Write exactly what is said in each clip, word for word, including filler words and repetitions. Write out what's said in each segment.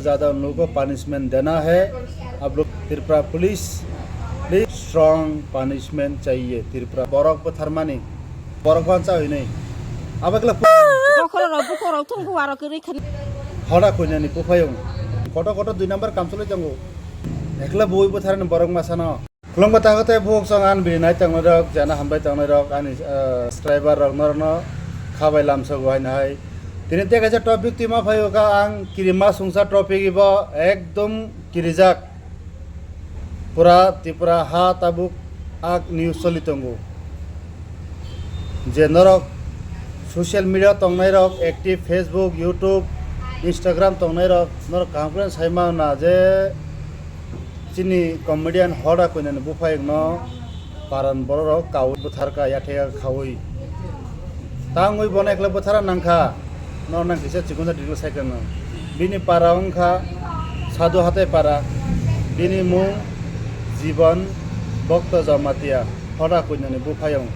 ज्यादा उन लोगों को पनिशमेंट देना है। आप लोग Tripura police, please, strong punishment चाहिए। Tripura borok bwtharmani, borok wansa hinwi abakla. Bokhorok rok, bukhorok thung buwarok kwrwi khani. Hoda koinani buphayung koto koto dui number kamchlwi tongo. Ekla bui bwtharani borok masano. Khulumba takhwte bukhuk song ani bini nai tongnai rok, jana hambai tongnai rok, ani, ah, subscriber rok norokno khabai lamsogo haino hai. Tini tei kaisa topic twi ma phaio kha ang kirima sungsa topic ibo ekdom kirijak. Pura Tripura ha tabuk ak news choli tongo. Je norok social media tongnai rok active Facebook, YouTube, Instagram tongnai rok norok kaham khe sai mano na je chini comedian Hoda Koinani buphayungno paran bororok kaui bwtharkha, yatheka khaui. Tangwi bono ekla bwthara nangkha, no nang kisa chikonsa detail sai khe no. Bini para wngkha Sadhu Hatai para, bini mung Jiban Bhakta Jamatia, Hoda Koinani buphayung.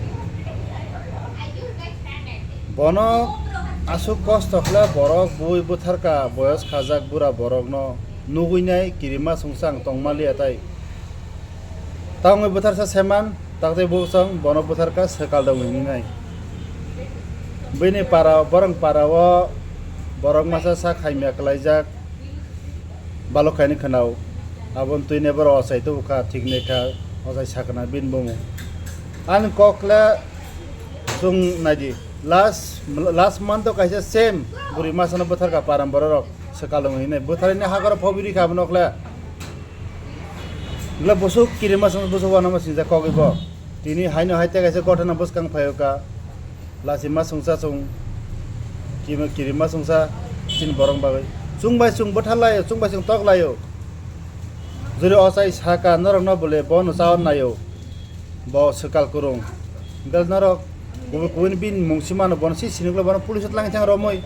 Bono aswk kosto khle borok bui bwtharkha, boyos khajak bura borokno nugwi nai kirima sungsang tongmaliya tai. Tangwi bwtharsa seman, taktwi buksong bono bwtharkha swkal dong hinwi nai. Bini para, borong para o borok masa sak hamya kwlaijak, balok khaini khwnao. Aboni twini borok ochai tubukha, thikni kha, ochai sakna bini bumung. Ani kok le Chwng naidi, last, last month o kaisa same bwrwi masano bwtharkha param bororok swkal wng hinwi bwtharini hakoro phobiri kha abono khle. Bwswk kirima song bwswk uanama singjak kok ibo. Tini haino hai tei kaisa ghotona bwskang phaio ka. Lachima songsa chwng kima kirima songsa chini borok bagwi. Chwng bai chwng bwthar laio, chwng bai chwng tok laio. Jori ochai saka norokno bole bono chaui naio. Bo swkal kwrwng. Hwnkhe norok kubui kubui ni bini mung simano bono si sinukle bono police o twlang thang romwi.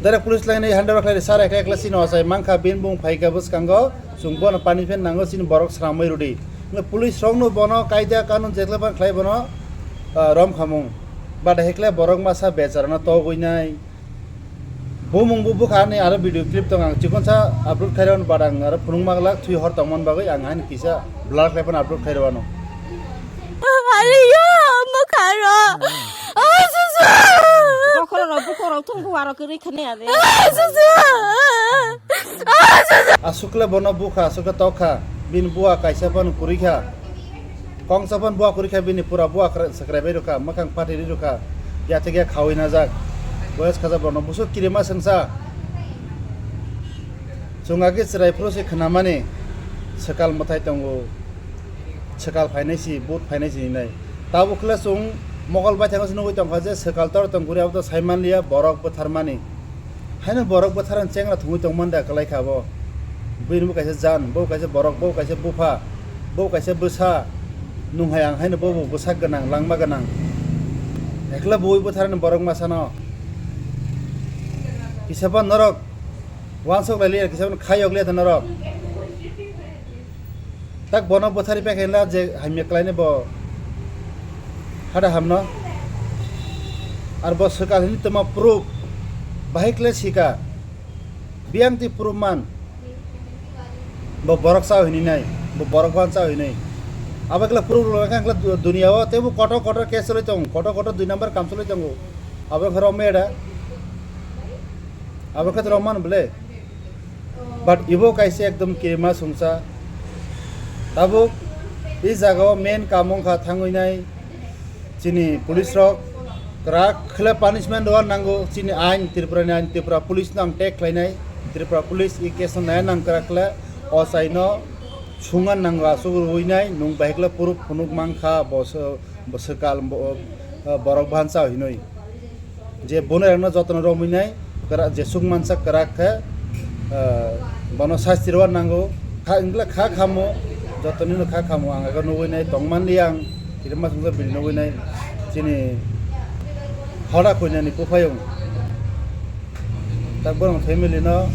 Direct police line ni handle khlai sar ekla ekla sino asai mankha bini bung phaikha bwskango chwng bono punishment nango chini borok sramwi rwdi. Hwnkhe police rokno bono kaida kanun jetle ban khlai bono, ah, rom khamung. Bada hekle borok masa bechara no togwi nai. Bumung bo bwkha ni aro video clip tong ang chikonsa upload khairok but ang aro phunuk maglak thui hor tongmani bagwi ang haino kisa blur khlai phano upload khairok ano. Aliyo mukharo. Oh susu. Bokhorok rok bukhorok thung buwarok kwrwi khani ade. Oh susu. Oh susu. Asukle bono bukha asukle tokha bini buwa kaisa phano kwrwi kha. Kongsa phano buwa kwrwi kha bini pura buwa kwrwi swkrai bai rwkha mwkhang phatiri rwkha yathek ya khawi najak. Boyos khaja borno bwswk kirima swngsa. Chwng age chwrai phuru se khwnamani swkal mwthai tongo. Swkal phainai si, vote phainai si hinai. Tabuk khle chwng mokol baithang se nugwi tongkha je swkal tor tong kwrwi abo to sai manliya borok bwtharmani. Haino borok bwtharani chengra thwngwi tongmani da kwlai kha bo. Bini bo kaisa jan, bo kaisa borok, bo kaisa bupha, bo kaisa bwsa. Nung hai ang haino bo bo bwsa gwnang, langma gwnang. Ekla bui bwtharani borok masano. Kisa phano norok wansok lai liya, kisa phano khayok liya ta norok. Tak bono bwthari pekhe la je hamya khlaini bo hada hamno. Ar bo swkal hini toma proof bahai khle sika. Biyang ti proof man. Bo borok sao hini nai, bo borok wan sao hini. Abo khle proof lo khan khle du-, dunia o tebo kotor kotor case chalai tongo, kotor kotor dui number kam chalai tongo. Abo khe romeda. Abo khe roman bole. But ibo kaisa ekdom kirima songsa. Tabuk i jaga o main kam wngkha thangwi nai chini police rok kwrak khle punishment rwna nango chini ain Tripura ni ain Tripura police no ang tag khlainai Tripura police i case no nai nang kwrak khle o chai no sunga nango asuk rwi nai nung bahikla puruk phunuk mankha bo se. Bo swkal bo, o, borok bhansa hinwi. Je bono rokno jotono romwi nai, kwrak, je suk mansa kwrak khe, o, bono sasti rwna nango. Kha, wngkla kha khamo, jotonino kha khamo, ang ego nugwi nai, tongmani ang, kirima songsa bini nugwi nai, chini hoda koinani buphayung. Tak borok family no,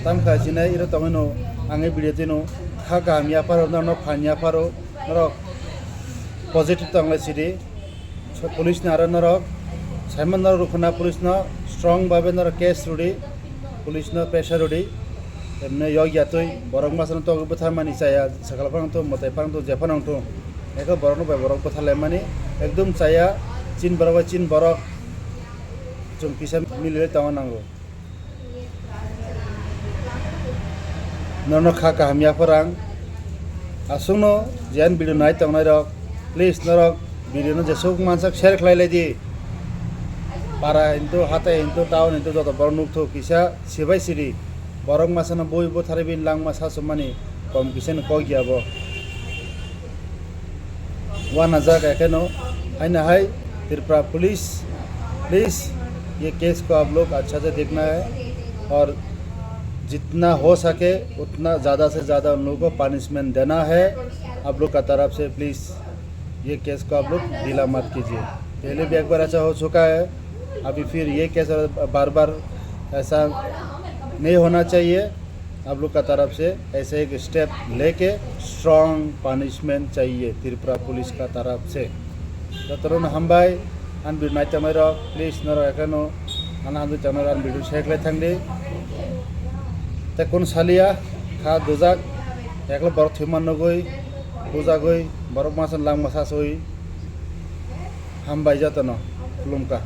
tamkha sinai, iro tongwino, ang e video tino, kha kaham yapharo, norok phan yapharo, norok positive tong lai sidi. So, police ni aro norok, Simon norok rukhuna police no, Strong babe noro case rudi, police no pressure rudi. Emne yok yatwi borok masano togwi bwtharmani chaya, sakal phang tu, mwtai phang tu, jephano wng tu. Eko borok no bai borok bwtharlaimani ekdum chaya, chin borok bai chin borok chwng kisa milwi tongna nango. Nono kha kaham ya phrang. Aswkno je ani video nai tongnai rok, please norok video no jesuk mansak share khlai lai di. Para hintu, hatai hintu, town hintu joto borok nukthuk kisa sibai siri. Borok masano bui bwtharwi bini langma sachumani kom kisa ni kok ya bo. Wanajak ekheno, haino hai Tripura police, please ये केस को आप लोग अच्छा से देखना है और जितना हो सके उतना ज़्यादा से ज़्यादा उन लोगों को पनिशमेंट देना है। आप लोग का तरफ से प्लीज़ ये केस को आप लोग ढीला मत कीजिए। पहले भी एक बार ऐसा हो चुका है, अभी फिर ये केस बार बार ऐसा नहीं होना चाहिए। आप लोग का तरफ से ऐसे एक स्टेप लेके स्ट्रॉन्ग पनिशमेंट चाहिए त्रिपुरा पुलिस का तरफ से। Jotono hambai, ang video nai tongmai rok, please norok ekheno ang hambai tongmai rok, ang video share khlai thang di. Te kun salia kha dujak, eklo borok thwima nugwi, bujagwi, borok masa langma saswi. Hambai jotono, khulumkha.